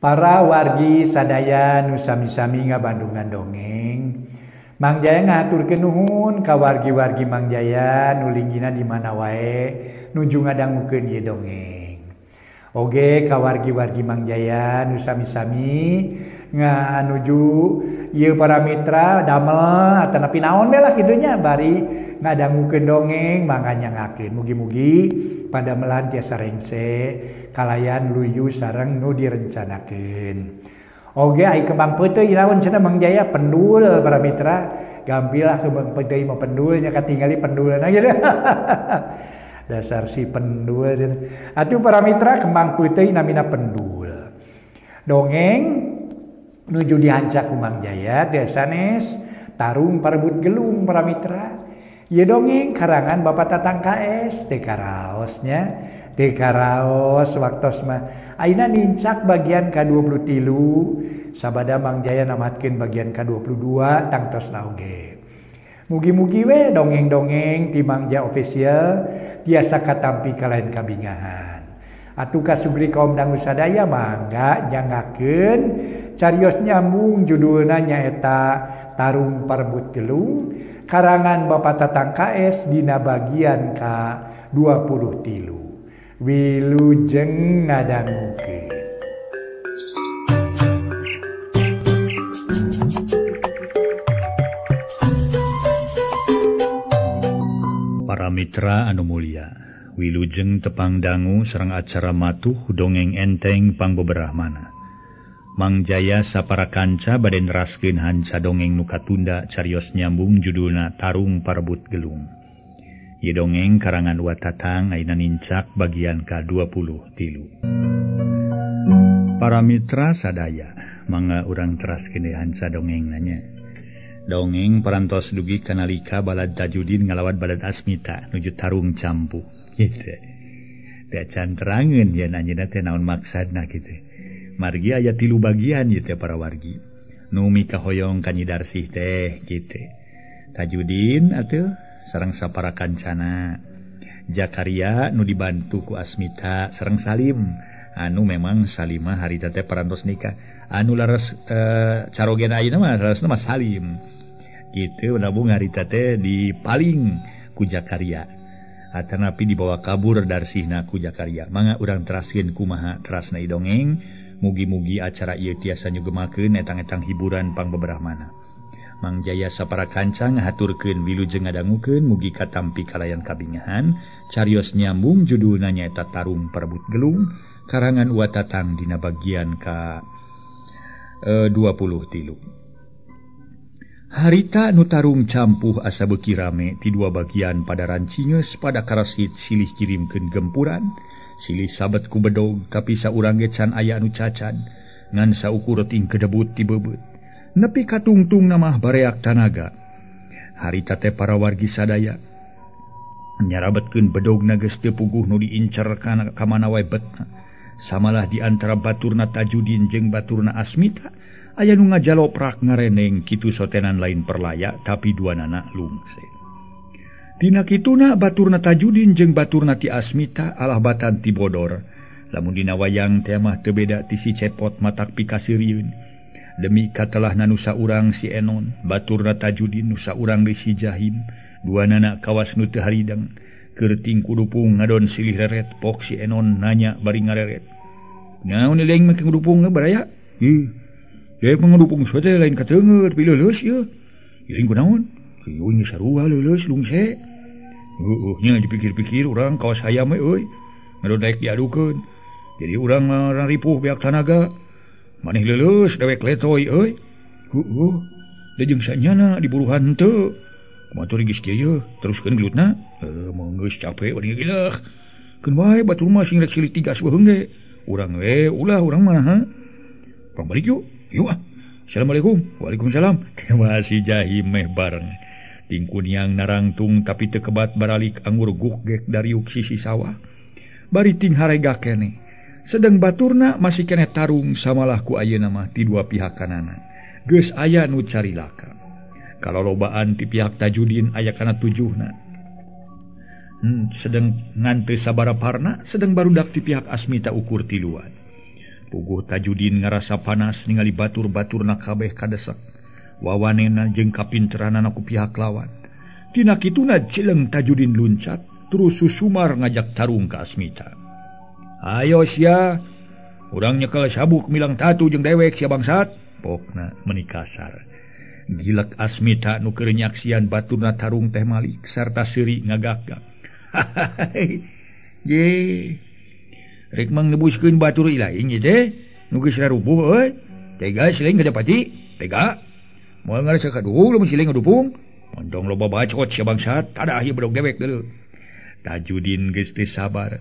Para wargi sadaya nu sami-sami ngabandungan dongeng, Mang Jaya ngahaturkeun nuhun ka wargi-wargi Mang Jaya nu linggina di mana wae nuju ngadangukeun ieu dongeng. Oge ka wargi-wargi Mang Jaya nu sami-sami nganuju ieu para mitra damel atanapi naon we lah kitu nya bari ngadangukeun dongeng mangga nyangakeun. Mugi-mugi padamelan tiasa rengse kalayan luyu sareng nu direncanakeun. Oge ai kembang peuteuy naon cenah Mang Jaya pendul para mitra, gampilah kembang peuteuy mah pendulnya katingali pendulna gitu. Dasar si pendul cenah. Atuh para mitra kembang peuteuy namina pendul. Dongeng nuju dihancak ku Mang Jaya teh sanes tarung parebut gelung para mitra. Ieu dongeng karangan Bapak Tatang KS teh karaos nya. Teu karaos waktos mah ayeuna nincak bagian ka-23 sabada Mang Jaya namatkeun bagian ka-22 tangtosna oge. Mugi-mugi we dongeng-dongeng ti Mang Jaya Official tiasa katampi kalayan kabingahan. Atuh kasugri kaum dangu sadaya mangga nyangakeun carios nyambung judulna nyaeta Tarung Parebut Gelung karangan Bapak Tatang KS dina bagian ka-23. Wilujeng ngadangukeun. Para mitra anu mulia, wilujeng tepang dangu sareng acara matuh dongeng enteng pangbeberahmana. Mang Jaya sapara kanca bade neraskeun hanca dongeng nu katunda carios nyambung judulna Tarung Parebut Gelung. Ieu dongeng karangan Wa Tatang ayeuna nincak bagian ka-23. Para mitra sadaya, mangga urang teraskeun hanca dongeng nanya. Dongeng parantos dugi kanalika balad Tajudin ngalawat balad Asmita nuju tarung campuh gitu. Teh can terangeun yen anjeunna teh naon maksadna kitu. Margi aya 3 bagian ieu teh para wargi. Nu mikahoyong ka Nyi Darsih teh kitu. Tajudin atuh sareng sapara kancana. Jakaria nu dibantu ku Asmita sareng Salim. Anu memang Salimah harita teh parantos nikah. Anu laras carogena ayeuna mah larasna mah Salim. Kitu nabung harita teh dipaling ku Jakaria. Atanapi dibawa kabur darsihna ku Jakaria. Mangga urang teraskeun kumaha terasna dongeng. Mugi-mugi acara ieu tiasa nyugemakeun etang-etang hiburan pangbeberahmana. Mang Jaya sapara kanca ngahaturkeun wilujeng ngadangukeun mugi katampi kalayan kabingahan. Carios nyambung judulna nyaeta Tarung Parebut Gelung karangan Wa Tatang dina bagian ka 23. Harita nu tarung campuh asa beuki rame ti dua bagian pada rancingeus pada karasit silih kirimkeun gempuran, silih sabet ku bedog tapi saurang ge can aya anu cacan ngan saukur ting kedebut ti bebeut. Nepi katungtung namah bareak tanaga. Harita teh para wargi sadaya nyarabetkeun bedogna geus teu puguh nu diincer kana ka mana wae betna. Samalah di antara baturna Tajudin jeung baturna Asmita aya nu ngajaloprak ngareneng kitu sotenan lain perlaya tapi duanana lungse. Tina kituna baturna Tajudin jeung baturna ti Asmita alah batan ti bodor. Lamun dina wayang teh mah teu beda ti si cepot matak pikasirieun. Demi katelah nusa urang si Enon, baturna Tajudin nusa urang di si Jahim, duanana kawas nu teu haridang. Keur kudupung ngadon silih reret, pok si Enon nanya bari ngareret. Naon deui mah kudupung baraya? Ih, deui mangudupung teh lain kateungeut pileuleus ieu. Ieu kunaon? Ieu sarua leuleus lungse. Heueuh nya dipikir-pikir urang kawas hayam we euy. Ngadon daek diadukeun. Jadi urang mah ripuh beak tanaga. Maneh leuleus dewek letoy euy. Heueuh, da jeung sanyana diburuhan henteu. Kumaha geus kieu teruskeun gelutna? Mah geus capek bari gileh. Keun wae batur mah sing rek silih tigas beuheung ge. Urang we ulah urang mah ha. Urang balik yuk. Yuk ah. Assalamualaikum. Waalaikumsalam. Teh si Jahim meh bareng. Tingkuniang narangtung tapi teu kebat baralik anggur gugek dariuk sisi sawah. Bari ting harega keneh. Sedang baturna masih keneh tarung samalah ku ayeuna mah ti dua pihak kanana. Geus aya nu carilaka. Kalolobaan ti pihak Tajudin aya kana tujuhna. Sedang ngante sabaraparna, sedang barudak ti pihak Asmita ukur tiluan. Puguh Tajudin ngarasa panas ningali batur-baturna kabeh kadesek. Wawanena jeung kapinteranana ku pihak lawan. Tina kituna jeleng Tajudin luncat terus susumar ngajak tarung ka Asmita. Ayo sia, urang nyekel sabuk milang tatu jeung dewek sia bangsat. Pokna meuni kasar. Gilek Asmita nu keur nyaksian baturna tarung teh malik sarta seuri ngagak-gak. Ye. Rek mang nebuskeun batur ilaing ieu teh, nu geus rarubuh euy. Tega siling kadapati, tega. Moal ngarasa kaduhung lamun siling ngadupung. Montong loba bacot sia bangsat, tadah ieu bedog dewek deuleu. Tajudin geus teu sabar.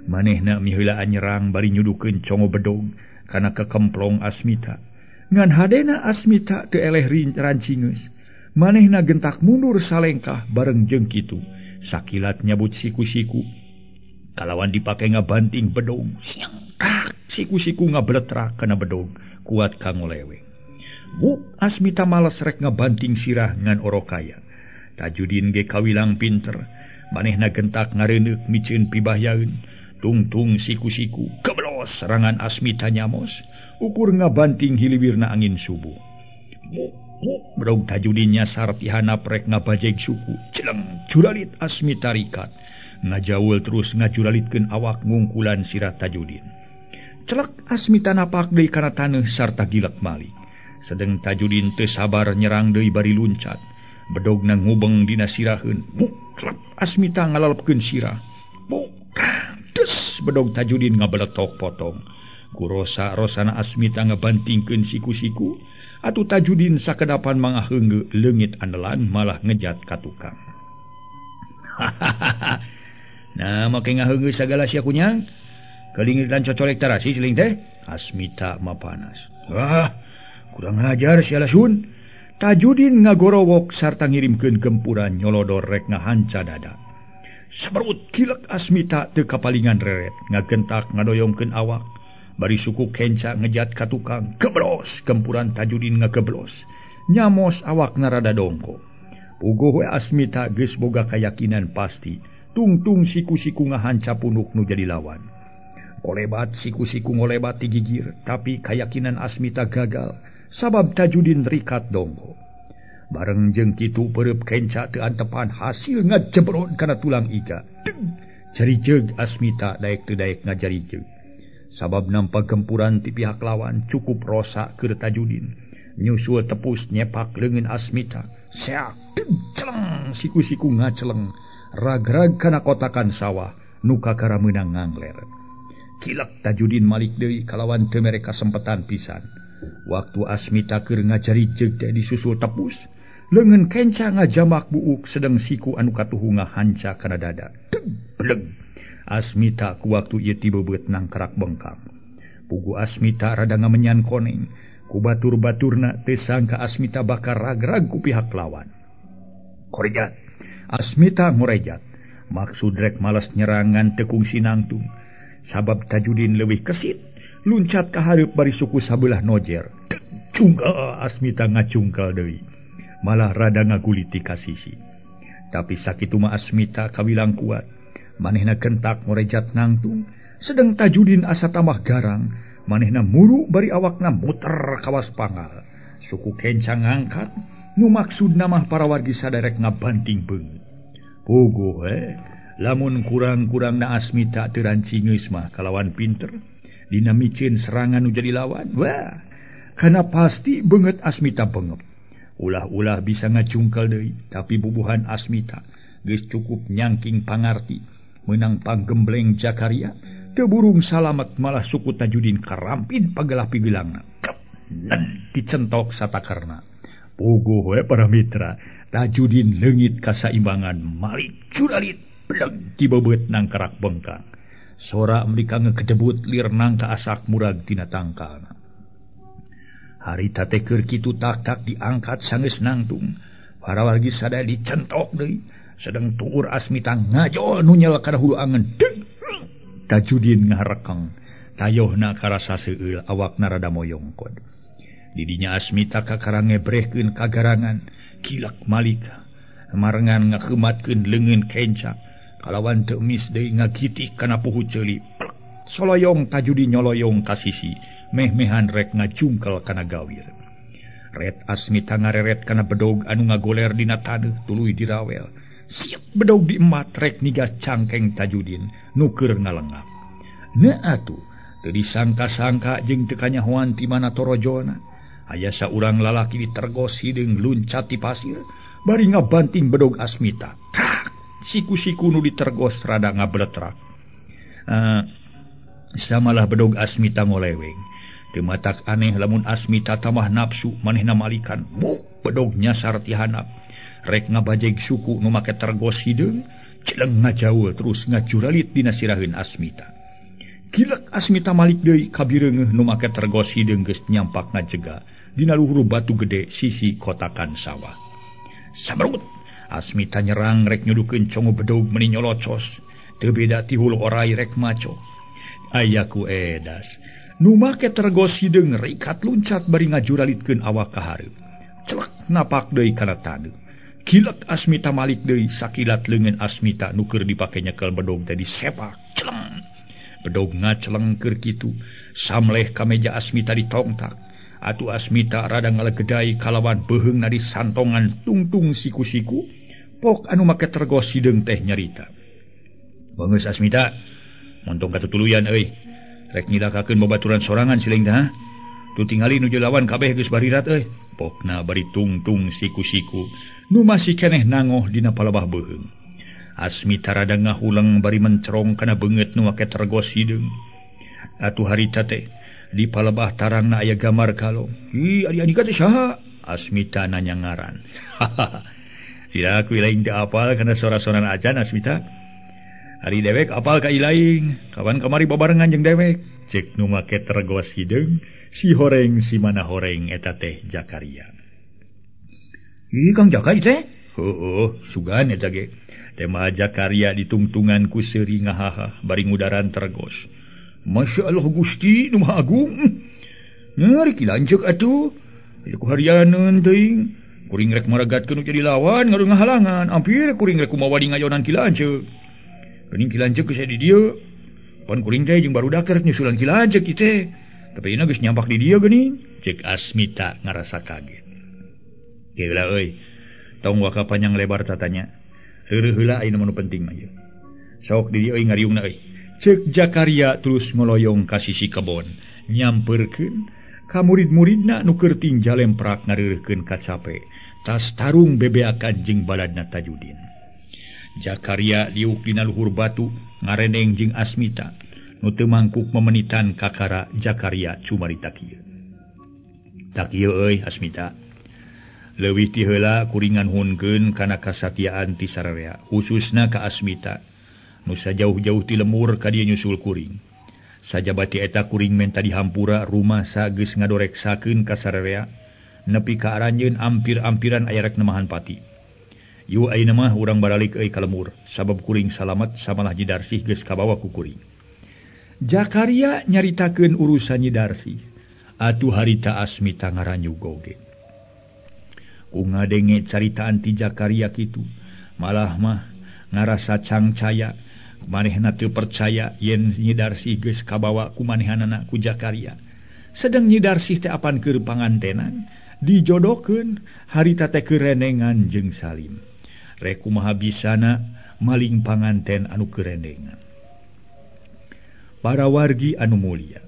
Manehna miheulaan nyerang bari nyudukeun congo bedog kana kekemplong Asmita. Ngan hadena Asmita teu eleh rancingeus. Manehna gentak mundur salengkah bareng jeung kitu. Sakilat nyabut siku-siku. Kalawan dipake ngabanting bedog. Siang tak siku-siku ngabletrak kana bedog kuat kangoleweng. Buk Asmita males rek ngabanting sirah ngan orokaya. Tajudin ge kawilang pinter. Manehna gentak ngareuneuh miceun pibahyaeun. Tungtung siku-siku keblos serangan Asmita nyamos. Ukur ngabanting hiliwirna angin subuh. Buk buk bedog Tajudin nyasar ti handap rek ngabajeg suku. Celeng juralit Asmita rikat. Ngajaul terus ngajuralitkeun awak ngungkulan sirah Tajudin. Celek Asmita napak deui kana taneuh sarta gilek malik. Sedeng Tajudin teu sabar nyerang deui bari luncat. Bedogna ngubeng dina siraheun. Buk klep Asmita ngalalepkeun sirah. Buk des bedog Tajudin ngabeletok potong. Ku rosa-rosana Asmita ngabantingkeun siku-siku atuh Tajudin sakedapan mangaheungeu leungit andelan malah ngejat ka tukang. Hahaha. Nah, make ngaheungeu sagala sia kunyang. Kelingitan cocolek tarasi siling teh. Asmita mapanas. Wah, kurang ajar sia lasun. Tajudin ngagorowok sarta ngirimkeun gempuran nyolodor rek ngahanca dada. Sabarut kilek Asmita teu kapalingan reret, ngagentak ngadoyongkeun awak. Bari suku kenca ngejat ka tukang, geblos gempuran Tajudin ngageblos. Nyamos awakna rada dongko. Puguh we Asmita geus boga kayakinan pasti. Tungtung siku-siku ngahanca punuk nu jadi lawan. Kolebat siku-siku ngolebat ti gigir, tapi kayakinan Asmita gagal sabab Tajudin rikat dongko. Bareng jeung kitu pereup kenca teu antepan hasil ngajebrod kana tulang iga. Deg, jarijeug Asmita daek teu daek ngajarijeug. Sabab nampa gempuran ti pihak lawan cukup rosa keur Tajudin. Nyusul tepus nyepak leungeun Asmita. Seak, deg, celeng siku-siku ngaceleng. Ragrag kana kotakan sawah nu kakara meunang ngangler. Cilek Tajudin malik deui kalawan teu mere kasempetan pisan. Waktu Asmita keur ngajarijeug teh disusul tepus, leungeun kenca ngajamak buuk sedeng siku anu katuhu ngahanca kana dada. Deg, beleg. Asmita ku waktu ieu tibebeut nangkarak bengkang. Pugu Asmita rada ngamenyan koneng. Ku batur-baturna teu sangka Asmita bakal ragrag ku pihak lawan. Korejat. Asmita ngorejat. Maksud rek males nyerangan teu kungsi nangtung. Sabab Tajudin leuwih kesit, luncat ka hareup bari suku sabelah nojer. Cungkal Asmita ngacungkal deui. Malah rada ngaguliti ka sisi. Tapi sakitu mah Asmita kawilang kuat. Manehna gentak ngorejat nangtung, sedeng Tajudin asa tambah garang. Manehna muru bari awakna muter kawas pangal. Suku kenca ngangkat, nu maksudna mah para wargi saderek ngabanting beungeut. Puguh lamun kurang-kurangna Asmita teu rancingeus mah kalawan pinter. Dina miceun serangan nu jadi lawan, wah, kana pasti beungeut Asmita bengep. Ulah-ulah bisa ngacungkal deui, tapi bubuhan Asmita geus cukup nyangking pangarti. Menang panggembleng Jakaria, teu burung salamet malah suku Tajudin karampin pagelah pigelangna. Kep, dicentok satakarna. Puguh we para mitra, Tajudin leungit kasaimbangan malik curalit bleg tibebeut nangkarak bengkang. Sora mereka ngegedebut lir nangka asak murag tina tangkalna. Harita teh keur kitu tak-tak diangkat sanggeus nangtung. Para wargi sadaya dicentok deui. Sedang tuur Asmita ngajol nunyel kana hulu angen. Deg! Tajudin ngarekeng. Tayohna karasa seueul awakna rada moyongkod. Didinya Asmita kakara ngebrehkeun kagarangan. Kilak malika. Marengan ngakeumatkeun leungeun kenca. Kalawan teu emis deui ngagitik kana puhu ceuli. Plek! Soloyong Tajudin nyoloyong ka sisi, meh-mehan rek ngajungkel kana gawir. Ret Asmita ngareret kana bedog anu ngagoler dina taneuh tuluy dirawel. Siap bedog diemat rek nigas cangkeng Tajudin nu keur ngalengak. Nah atuh, teu disangka-sangka jeung teu kanyahoan ti mana torojona. Aya saurang lalaki ditergos hideung luncat ti pasir bari ngabanting bedog Asmita. Tak, siku-siku nu ditergos rada ngabletrak. Samalah bedog Asmita ngoleweng. Teu matak aneh lamun Asmita tambah nafsu manehna malikan. Buk, bedog nyasar ti handap. Rek ngabajeg suku nu make tergos hideung, celeng ngajaul terus ngajuralit dina siraheun Asmita. Gilek Asmita malik deui kabireungeuh nu make tergos hideung geus nyampak ngajega dina luhur batu gede sisi kotakan sawah. Sabarut Asmita nyerang rek nyudukeun congo bedog meuni nyolocos. Teu beda ti hulu orai rek maco. Ayaku edas. Nu make tergos hideung rikat luncat bari ngajuralitkeun awak ka hareup. Celek napak deui kana taneuh. Gilek Asmita malik deui sakilat leungeun Asmita nu keur dipake nyekel bedog teh disepak. Celeng. Bedog ngaceleng keur kitu, samleh ka meja Asmita ditongtak. Atuh Asmita rada ngalegedai kalawan beuheungna disantongan tungtung siku-siku. Pok anu make tergos hideung teh nyarita. Bageus Asmita, montong katutuluyan euy. Rek nyilakakeun babaturan sorangan siling teh. Tu tingali nuju lawan kabeh geus barirat euy. Pokna bari tungtung siku-siku nu masih keneh nangoh dina palebah beuheung. Asmita rada ngahuleng bari mencerong kana beungeut nu make tergos hideung. Atuh harita teh di palebah tarangna aya gambar kalong. Ih, ari andika teh saha? Asmita nanya ngaran. Tidak ku ilaing teu apal kana sora-soran acan Asmita. Ari dewek apal ka ilaing, kawan kamari babarengan jeung dewek. Cek nu make tergos hideung, si horeng si mana horeng eta teh Jakaria. Ih, Kang Jaka teh? Heueuh, sugan eta ge. Tema Jakaria ditungtungan ku seuri ngahaha bari ngudaran tergos. Masya Allah Gusti nu Maha Agung. Ngeri ki lanceuk atuh. Aya ku harianeun teuing. Kuring rek maragatkeun nu jadi lawan ngaruh ngahalangan. Ampir kuring rek kumawa di ngayonan ki lanceuk. Geuning ki lanceuk geus aya di dieu. Pan kuring teh jeung barudak rek nyusulan ki lanceuk ieu teh. Tapi ieu geus nyampak di dieu geuning. Cek Asmita ngarasa kaget. Geula euy. Tong waka panjang lebar tatanya. Reureuh heula ayeuna mah nu penting mah ieu. Sok di dieu euy ngariungna euy. Cek Jakaria terus ngoloyong ka sisi kebon, nyamperkeun ka murid-muridna nu keur tingjalemprak ngareureuhkeun kacape. Tas tarung bebeakan jeung baladna Tajudin. Jakaria liuk dina luhur batu ngareneng jeung Asmita nu teu mangkuk memenitan kakara Jakaria cumarita kieu. Tak ieu euy Asmita. Leuwih ti heula kuringan hunkeun kana kasatiaan ti sararea, khususna ka Asmita. Nu sajauh-jauh ti lemur ka dieu nyusul kuring. Sajabati eta kuring menta dihampura rumah sageus ngadoreksakeun ka sararea, nepi ka aranjeun ampir-ampiran aya rek nemahan pati. Yu ayeuna mah urang baralik euy ka lemur, sabab kuring salamet samalah Nyi Darsih geus kabawa ku kuring. Jakaria nyaritakeun urusan Nyi Darsih. Atuh harita Asmita ngaranyug oge. Ku ngadenge caritaan ti Jakaria kitu, malah mah ngarasa cangcaya. Manehna teu percaya yen Nyi Darsih geus kabawa ku manehanana ku Jakaria. Sedang Nyi Darsih teh apan keur pangantenan, dijodohkeun harita teh kerenengan jeung Salim. Rek kumaha bisana maling panganten anu kerenengan. Para wargi anu mulia,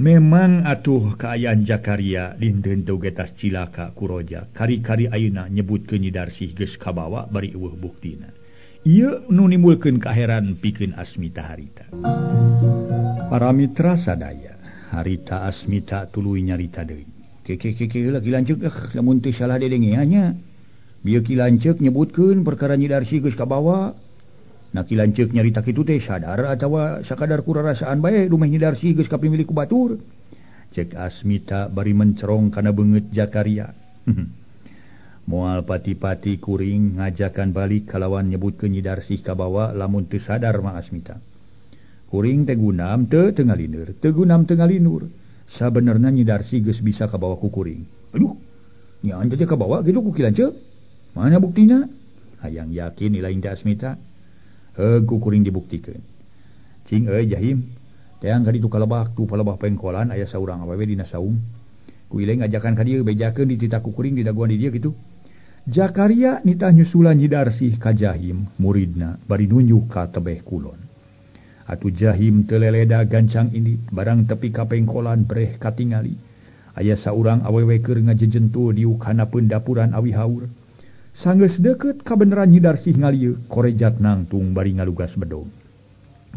memang atuh kaayaan Jakaria dinten teu getas cilaka ku roja. Kari-kari ayeuna nyebutkeun Nyi Darsih geus kabawa bari eueuh buktina. Ieu nu nimbulkeun kaheran pikeun Asmita harita. Para mitra sadaya, harita Asmita tuluy nyarita deui. Keke heula ki lanceuk lamun teu salah dedengean nya. Bieu ki lanceuk nyebutkeun perkara Nyi Darsih geus kabawa. Nah ki lanceuk nyarita kitu teh sadar atawa sakadar kurarasaan bae dumeh Nyi Darsih geus kapimilik ku batur. Cek Asmita bari mencerong kana beungeut Jakaria. Moal pati-pati kuring ngajakan balik kalawan nyebutkeun Nyi Darsih kabawa lamun teu sadar mah Asmita. Kuring teh gunam teu teu ngalineur, teu gunam teu ngalinur. Sabenerna Nyi Darsih geus bisa kabawa ku kuring. Aduh, nya anjeun teh kabawa kitu ku ki lanceuk. Mana buktina? Hayang yakin ilaing teh Asmita. Heug ku kuring dibuktikeun. Cing euy Jahim, Teang ka ditu kalebah tu palebah pengkolan aya saurang awewe dina saung. Ku Ileng ngajakan ka dieu bejakeun dititah ku kuring di daguan di dieu kitu. Jakaria nitah nyusulan Nyi Darsih ka Jahim muridna bari nunjuk ka tebeh kulon. Atuh Jahim teu leleda gancang indit barang tepi ka pengkolan breh katingali. Aya saurang awewe keur ngajejentul diuk hanapeun dapuran awi haur. Sanggeus deukeut kabeneran Nyi Darsih ngalieu korejat nangtung bari ngalugas bedog.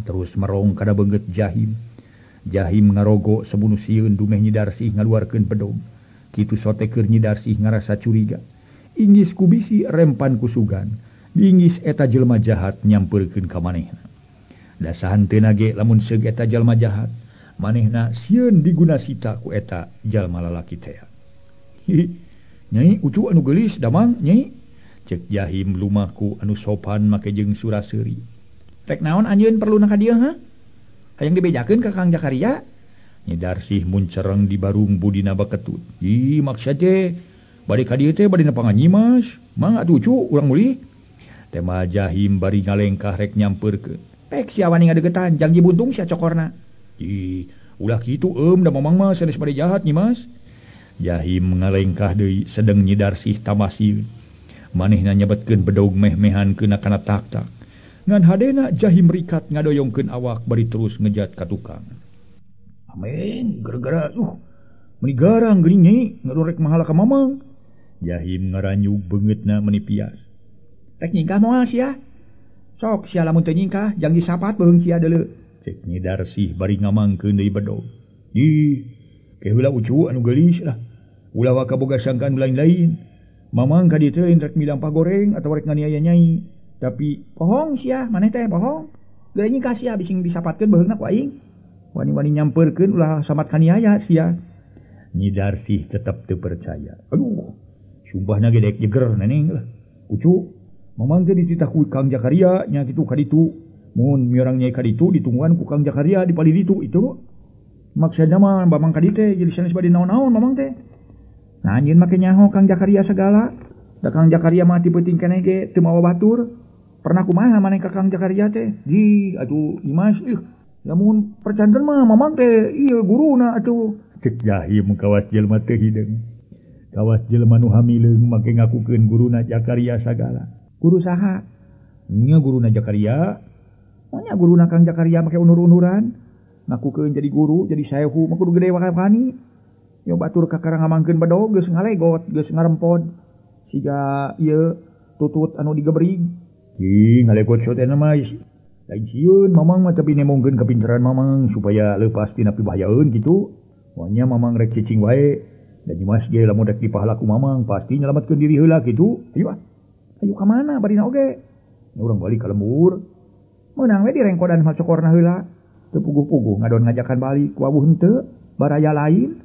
Terus merong kada beungeut Jahim. Jahim ngarogo sabunu sieun dumeh Nyi Darsih ngaluarkeun bedog. Kitu sote keur Nyi Darsih ngarasa curiga. Inggis ku bisi rempan ku sugan. Bingis eta jelema jahat nyampeurkeun ka manehna. Dasahan teu nage lamun seug eta jalma jahat, manehna sieun diguna sita ku eta jalma lalaki teh. Hi, nyai ucu anu geulis damang nyai. Cek Jahim lumaku anu sopan make jeung suraseuri. Rek naon anjeun perluna ka dieu ha? Hayang dibejakeun ka Kang Jakaria? Nyi Darsih muncereng di barung budina baketut. Ih, maksa teh bade ka dieu teh bade nepangan Nyimas. Mangga atuh ucu urang mulih. Tema Jahim bari ngalengkah rek nyampeurkeun. Pek sia wani ngadeukeutan jang jibuntung sia cokorna. Ih, ulah kitu da mamang mah sanes bade jahat Nyimas. Jahim ngalengkah deui sedeng Nyi Darsih tambah sieun. Manehna nyebetkeun bedog meh-mehan keuna kana tak-tak. Ngan hadena Jahim rikat ngadoyongkeun awak bari terus ngejat ka tukang. Amin, gara-gara meuni garang geuning nyai ngadorek mahala ka mamang. Jahim ngaranyug beungeutna meuni pias. Rek nyingkah moal sia? Sok sia lamun teu nyingkah jang disapat beuheung sia deuleu. Cek Nyi Darsih bari ngamangkeun deui bedog. Ih, ke heula ucu anu geulis lah. Ulah waka boga sangkaan lain-lain. Mamang ka dieu teh rek milampah goreng atawa rek nganiaya nyai. Tapi bohong sia, maneh teh bohong. Geus nyingkah sia bising disapatkeun beuheungna ku aing. Wani-wani nyampeurkeun ulah samat kaniaya sia. Nyi Darsih tetep teu percaya. Aduh, sumpahna ge daek jeger neneng lah. Ucu, mamang teh dititah ku Kang Jakaria nya kitu ka ditu. Mun miorang nyai ka ditu ditungguan ku Kang Jakaria di palih ditu itu. Maksudna mah mamang ka ditu teh jadi sanes bade naon-naon mamang teh. Nah anjeun make nyaho Kang Jakaria segala. Da Kang Jakaria mah ti peuting keneh ge teu mawa batur. Pernah kumaha maneh ka Kang Jakaria teh? Di atuh Imas ih lamun percanten mah mamang teh ieu guruna atuh. Cek Jahim kawas jelema teu hideung. Kawas jelema nu hamileung make ngakukeun guruna Jakaria sagala. Guru saha? Nya guruna Jakaria. Nya guruna Kang Jakaria make unur-unuran. Ngakukeun jadi guru, jadi saehu mah kudu gede wakani. Yo batur kakara ngamangkeun bedog geus ngalegot, geus ngarempod. Siga ieu tutut anu digebrig. Ih, ngalegot sotena mah lain sieun mamang mah tapi nemongkeun kapinteran mamang supaya leupas tina pibahayaeun kitu. Moanya mamang rek cicing wae. Da Nyimas ge lamun rek dipahala ku mamang pasti nyelametkeun diri heula kitu. Ayo ah. Ayo ka mana barina oge? Nya urang balik ka lembur. Meunang we direngkodan macokorna heula. Teu puguh-puguh ngadon ngajakan balik ku awuh henteu, baraya lain.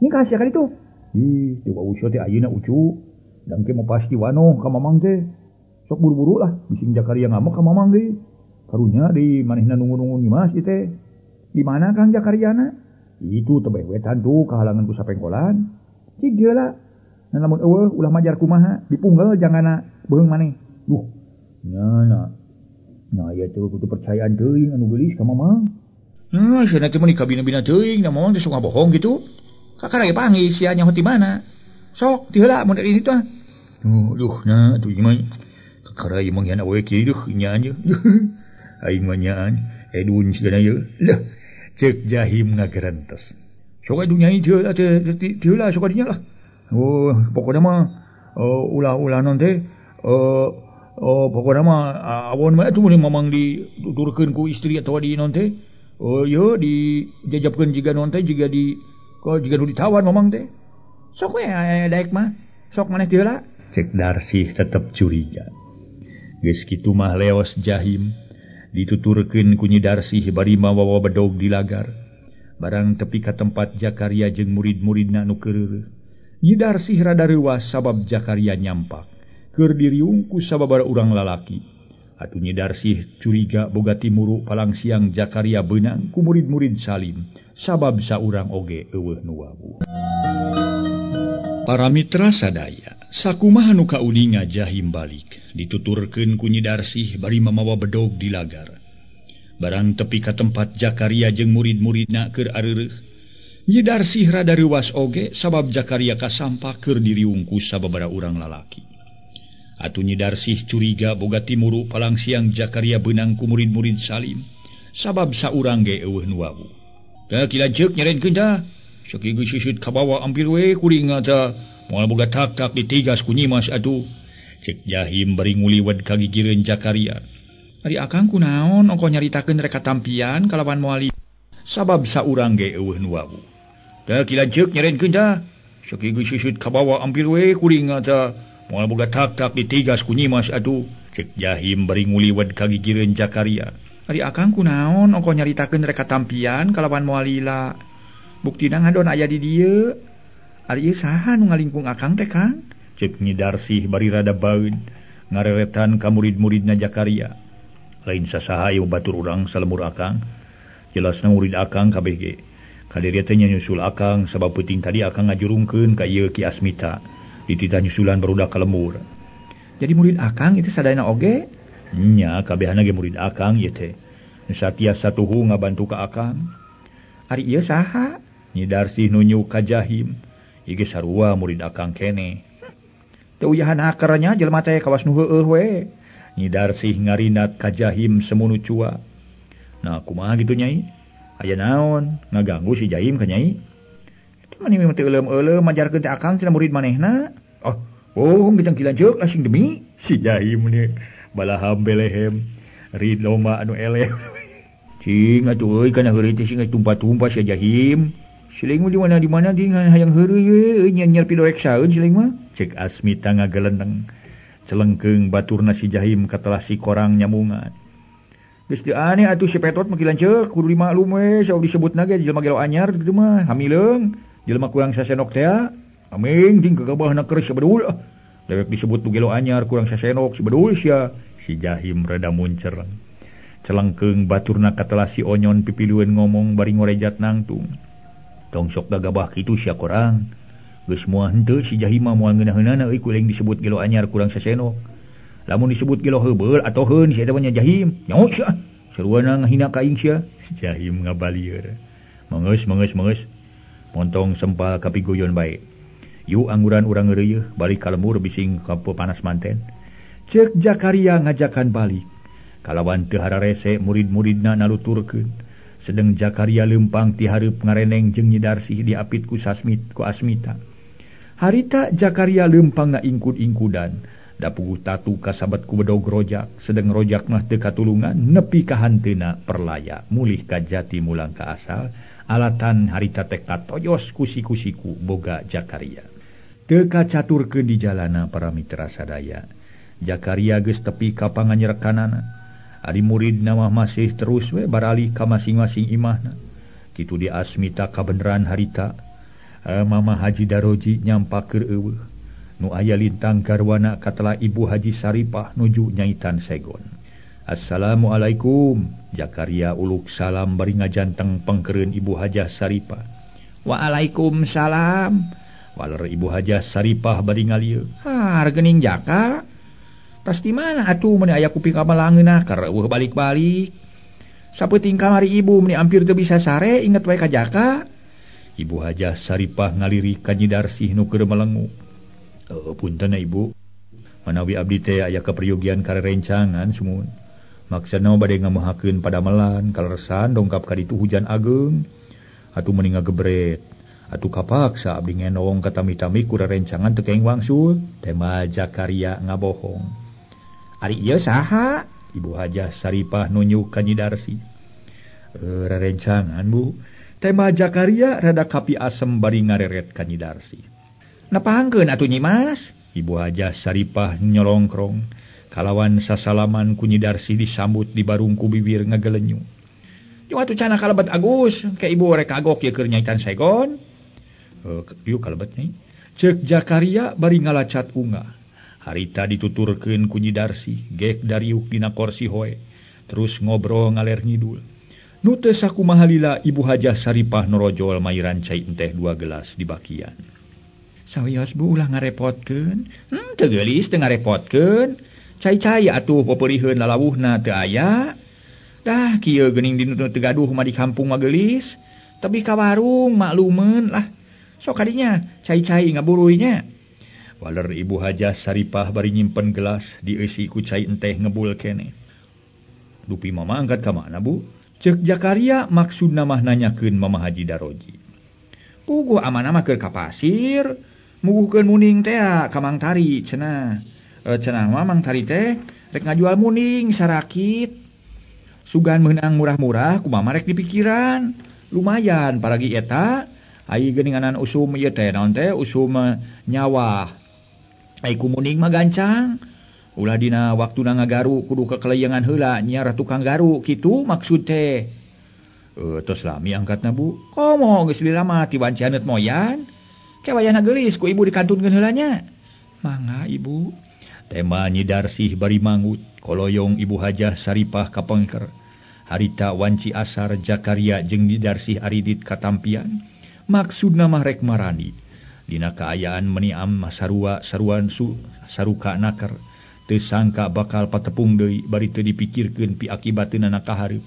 Nyingkah sia ka ditu. Ih, teu wawuh teh ayeuna ucu. Dangke mah pasti wanoh ka mamang teh. Sok buru-buru lah, bising Jakaria ngamuk ka mamang deui. Karunya di manehna nunggu-nunggu Nyimas ieu teh. Di mana Kang Jakariana? Itu tebeh wetan tuh kahalangan ku sapengkolan. Cig heula. Nah lamun eueuh ulah majar kumaha, dipunggal jangana beuheung maneh. Duh, nya na. Nya aya teh kudu percayaan teuing anu geulis ka mamang. Nah, sia teh meuni kabina-bina teuing, da mamang teh sok ngabohong kitu. Kakara ge panggih sia nyaho ti mana. Sok ti heula mun ini teh. Duh, nah atuh ieu mah kakara ieu mah nya awewe kieu duh nya nya. Aing mah nyaan edun sigana ieu. Lah, cek Jahim ngagerentes. Sok atuh nyai teu teh heula sok dinya lah. Oh, pokona mah ulah-ulah non teh pokona mah awon mah atuh mun mamang dituturkeun ku istri atawa di non teh. Oh ieu dijajabkeun jiga non teh jiga di jiga nu ditawan mamang teh. Sok we daek mah. Sok maneh teu heula. Cek Darsih tetep curiga. Geus kitu mah leos Jahim dituturkeun ku Nyi Darsih bari mawa bedog di lagar. Barang tepi ka tempat Jakaria jeung murid-muridna nu keureuh. Nyi Darsih rada reuwas sabab Jakaria nyampak. Keur diriung ku sababaraha urang lalaki. Atuh Nyi Darsih curiga boga timuru palang siang Jakaria beunang ku murid-murid Salim sabab saurang oge eueuh nu wawuh. Para mitra sadaya, sakumaha nu kauninga Jahim balik dituturkeun ku Nyi Darsih bari mamawa bedog di lagar. Barang tepi ka tempat Jakaria jeung murid-muridna keur areureun. Nyi Darsih rada reuwas oge sabab Jakaria kasampa keur diriung ku sababaraha urang lalaki. Atuh Nyi Darsih curiga boga timuru palang siang Jakaria beunang ku murid-murid Salim sabab saurang ge eueuh nu wawuh. Tah kilanceuk nyerenkeun tah. Sakieu geus seuseut kabawa ampir we kuring tah. Moal boga tak-tak ditigas ku Nyimas atuh. Cek Jahim bari nguliwet ka gigireun Jakaria. Ari akang kunaon ongkoh nyaritakeun rek katampian kalawan moal sabab saurang ge eueuh nu wawuh. Tah kilanceuk nyerenkeun tah. Sakieu geus seuseut kabawa ampir we kuring tah. Moal boga tak-tak ditigas ku Nyimas atuh. Cek Jahim bari nguliwet ka gigireun Jakaria. Ari akang kunaon ongkoh nyaritakeun rek katampian kalawan moal lila. Buktina ngadon aya di dieu. Ari ieu saha nu ngalingkung akang teh Kang? Cek Nyi Darsih bari rada baeud ngareretan ka murid-muridna Jakaria. Lain sasaha ieu batur urang salemur akang. Jelasna murid akang kabeh ge. Kaderia teh nyusul akang sabab peuting tadi akang ngajurungkeun ka ieu Ki Asmita. Dititah nyusulan barudak ka lembur. Jadi murid akang itu sadayana oge? Nya kabehana ge murid akang ieu teh. Nu satiasa tuhu ngabantu ka akang. Ari ieu saha? Nyi Darsih nunjuk ka Jahim. Ieu ge sarua murid akang keneh. Teu uyahan hakernya jelema teh kawas nu heueuh we. Nyi Darsih ngarinat ka Jahim semunu cua. Nah kumaha kitu Nyai? Aya naon ngaganggu si Jahim ka Nyai? Itu mah mimiti euleum-euleum majarkeun teh akang cenah murid manehna. Oh, bohong kita kilanceuk asing demi si Jahim ni balaham belehem rid lomba anu eleh. Cing atuh euy kana heureuy teh sing tumpah-tumpah si Jahim. Siling mah di mana di mana di hayang heureuy we nyer pidoek saeun siling mah. Cek Asmita ngagelendeng. Celengkeung baturna si Jahim katelah si korang nyamungan. Geus teu aneh atuh si Petot mah kilanceuk kudu dimaklum we saur disebutna ge jelema gelo anyar kitu mah hamileung jelema kurang sasenok teh aming ting kagabahna keur sabedul. Dewek disebut nu gelo anyar kurang sasenok sabedul sia. Si Jahim rada muncer. Celengkeung baturna katelah si Onyon pipilueun ngomong bari ngorejat nangtung. Tong sok gagabah kitu sia korang. Geus moal henteu si Jahim mah moal ngeunaheunana euy ku lain disebut gelo anyar kurang sasenok. Lamun disebut gelo heubeul atoheun si eta mah nya Jahim. Nyaho sia. Saruana ngahina ka aing sia. Si Jahim ngabalieur. Mengeus mengeus mengeus. Montong sempal kapiguyon bae. Yu angguran urang ngeureuyeuh balik ka lembur bising ka panas manten. Ceuk Jakaria ngajakan balik. Kalawan teu hararese murid-muridna naluturkeun. Sedeng Jakaria leumpang ti hareup ngareneng jeung Nyi Darsih diapit ku Sasmit ku Asmita. Harita Jakaria leumpang ngaingkud-ingkudan. Dapuguh tatu kasabat ku bedog rojak, sedeng rojak mah teu katulungan nepi ka hanteuna perlaya mulih ka jati mulang ka asal alatan harita teh katoyos ku siku-siku boga Jakaria. Teu kacaturkeun di jalana para mitra sadaya. Jakaria geus tepi ka panganyerekanana. Ari muridna mah masih terus we baralih ka masing-masing imahna. Kitu di Asmita kabeneran harita. Mama Haji Daroji nyampa keur eueuh. Nu aya lintang garwana katela Ibu Haji Saripah nuju nyaitan Segon. Assalamualaikum. Jakaria uluk salam bari ngajanteng pengkereun Ibu Hajah Saripah. Waalaikumsalam. Waler Ibu Hajah Saripah bari ngalieu. Ha, regening Jaka. Tas di mana atuh meuni aya kuping kamalangeunah keur eueuh balik-balik. Sapeuting kamari ibu meuni ampir teu bisa sare inget wae ka Jaka. Ibu Hajah Saripah ngalirik ka Nyi Darsih nu keur melengu. Punten Ibu. Manawi abdi teh aya kaperyogian karerencangan sumuhun. Maksudna bade ngamehakeun padamelan kaleresan dongkap ka ditu hujan ageung. Atuh meuni ngagebret. Atuh kapaksa abdi ngenong ka tami-tami ku rerencangan teu kenging wangsul. Tema Jakaria ngabohong. Ari ieu saha? Ibu Hajah Saripah nunjuk ka Nyi Darsih. Rerencangan Bu. Tema Jakaria rada kapi asem bari ngareret ka Nyi Darsih. Napangkeun atuh Nyi Mas? Ibu Hajah Saripah nyolongkrong. Kalawan sasalaman ku Nyi Darsih disambut di barung ku bibir ngagelenyu. Jeung atuh cenah kalebet Agus, ke ibu rek kagok ieu keur nyaitan Segon. Yuk kalebet Nyai. Ceuk Jakaria bari ngalacat ungah. Harita dituturkeun ku Nyi Darsih, gek dariuk dina korsi hoe, terus ngobrol ngaler ngidul. Nu teu sakumaha lila Ibu Hajah Saripah norojol mairan cai enteh 2 gelas di bakian. Sawios Bu ulah ngarepotkeun. Teu geulis teu ngarepotkeun. Cai-cai atuh poperiheun lalawuhna teu aya. Dah kieu geuning dinu teu gaduh mah di kampung mah geulis. Tapi ka warung maklumeun lah. Sok kadinya cai-cai ngaburuy nya. Waler Ibu Hajah Saripah bari nyimpen gelas dieusi ku cai enteh ngebul keneh. Dupi mama angkat ka mana Bu? Ceuk Jakaria maksudna mah nanyakeun Mama Haji Daroji. Puguh amanah mah keur ka pasir, muguhkeun muning teh ka Mang Tari cenah. Cenah mah Mang Tari teh rek ngajual muning sarakit. Sugan meunang murah-murah ku mama rek dipikiran. Lumayan paragi eta ai geuninganan usum ieu teh naon teh usum nyawah. Ai ku muning mah gancang. Ulah dina waktuna ngagaru kudu kekeleyangan heula nyiar tukang garu kitu maksud teh. Tos lami angkatna Bu. Komo geus lila mah ti wanci haneut moyan. Ke wayahna geulis ku ibu dikantunkeun heula nya. Mangga Ibu. Tema Nyi Darsih bari mangut koloyong Ibu Hajah Saripah kapengker. Harita wanci asar Jakaria jeung Nyi Darsih aridit katampian. Maksudna mah rek marani. Dina kaayaan meniam sarua saruan su saruka naker. Teu sangka bakal patepung deui bari teu dipikirkeun pi akibateunana ka hareup.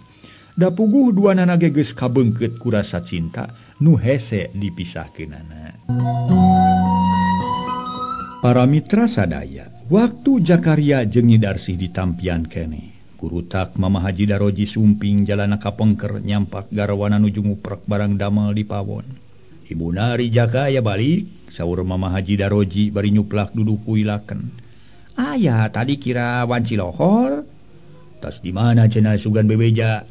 Da puguh duanana ge geus kabeungkeut ku rasa cinta nu hese dipisahkeunana. Para mitra sadaya, waktu Jakaria jeung Nyi Darsih ditampian keneh. Kurutak Mama Haji Daroji sumping jalana kapengker nyampak garawana nuju nguprek barang damel di pawon. Ibu nari Jaka aya balik, saur Mama Haji Daroji bari nyuplak duduk kuilaken. Aya tadi kira wanci lohor. Tas di mana cenah sugan bebeja?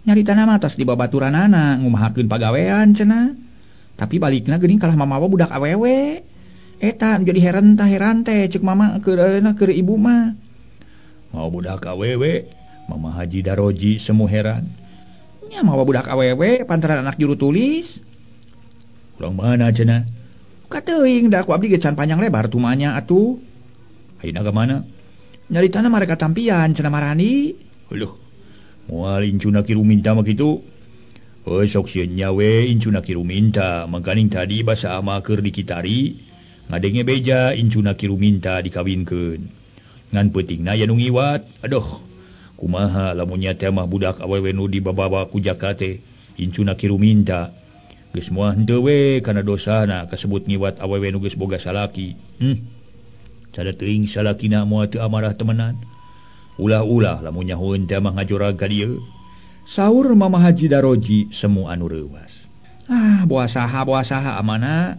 Nyarita nama tas di babaturanana ngumahakeun pagawean cenah. Tapi balikna geuning kalah mamawa budak awewe. Eta jadi heran tah heran teh ceuk mama keur ibu mah. Mau budak awewe? Mama Haji Daroji semu heran. Nya mawa budak awewe pantaran anak juru tulis. Urang mana cenah? Kateuing da ku abdi ge can panjang lebar tumanya atuh. Ayeuna ka mana? Nyaritana mereka tampian cenah marani. Heuh. Moal incuna kiru minta mah kitu. Heuh sok sieun nya we incuna kiru minta, mangkaning tadi basa ama keur dikitari, ngadenge beja incuna kiru minta dikawinkeun. Ngan peutingna aya nu ngiwat. Aduh, kumaha lamun nya teh mah budak awewe nu dibabawa ku Jaka teh incuna kiru minta. Geus moal henteu we kana dosana kasebut ngiwat awewe nu geus boga salaki. Sada teuing salakina moal teu amarah temenan. Ulah-ulah lamun nyahoeun teh mah ngajorag ka dieu. Saur Mama Haji Daroji semu anu reuwas. Ah, boa saha amana.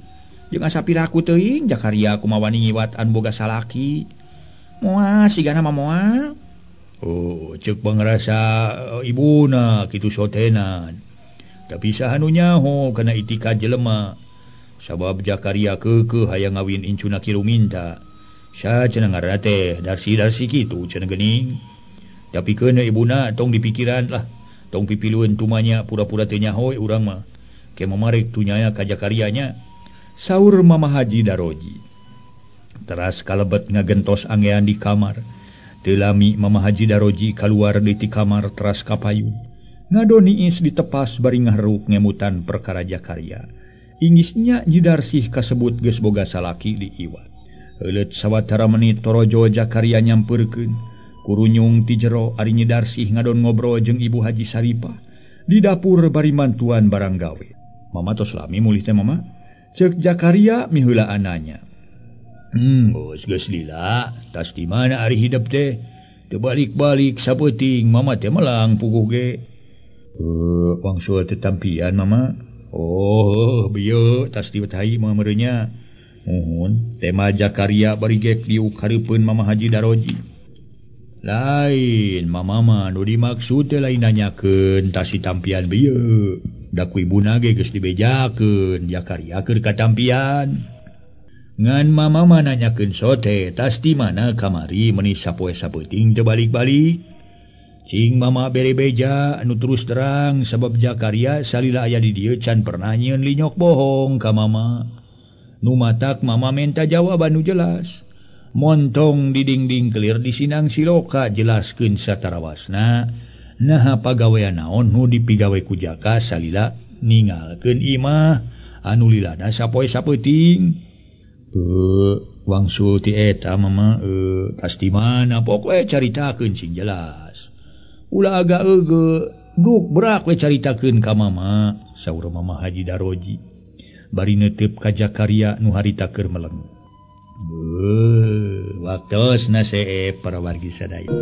Jeung asa piraku teuing Jakaria kumaha wani ngiwat anu boga salaki. Moal sigana mah moal. Oh, ceuk pangrasa ibuna kitu sotenan. Tapi saha nu nyaho kana itikad jelema. Sabab Jakaria keukeuh hayang ngawin incuna kiru minta. Sa cenah ngaranna teh darsi-darsi kitu cenah geuning. Tapi keuna ibuna tong dipikiran lah. Tong pipilueun tumanya pura-pura teu nyaho urang mah. Ke mamarek tunyaya ka Jakaria nya. Saur Mama Haji Daroji. Teras kalebet ngagentos angean di kamar. Teu lami Mama Haji Daroji kaluar deui ti kamar teras kapayun. Ngadoni is ditepas bari ngaharuk ngemutan perkara Jakaria. Ingisnya Nyi Darsih kasebut geus boga salaki diiwat. Heuleut sawatara menit torojo Jakaria nyampeurkeun. Kurunyung ti jero ari Nyi Darsih ngadon ngobrol jeung Ibu Haji Saripah di dapur bari mantuan barang gawe. Mama tos lami mulih teh mama? Ceuk Jakaria miheulaan nanya. Geus lila, tas di mana ari hidep teh? Teu balik-balik sapeuting mama teh melang puguh ge. Wangsul teu tampian mama. Oh, bieu tas di tai mah meureunnya. Muhun, tema Jakaria bari gek diuk hareupeun Mama Haji Daroji. Lain mama mah nu dimaksud teh lain nanyakeun tas si tampian bieu. Da ku ibuna ge geus dibejakeun Jakaria keur katampian. Ngan mama mah nanyakeun sote tas di mana kamari meuni sapoe sapeuting teu balik-balik. Cing mama bere beja anu terus terang sabab Jakaria salila aya di dieu can pernah nyieun linyok bohong ka mama. Nu matak mama menta jawaban nu jelas. Montong di dingding kelir di sinang siloka jelaskeun satarawasna naha pagawean naon nu dipigawe ku Jaka salila ningalkeun imah anu lilana sapoe sapeuting. Wangsul ti eta mama tas di mana pokoe caritakeun sing jelas. Ulah agak euge duk berak we caritakeun ka mama, saur Mama Haji Daroji. Bari neuteup ka Jakaria nu harita keur meleng. Beuh, waktosna seep para wargi sadaya.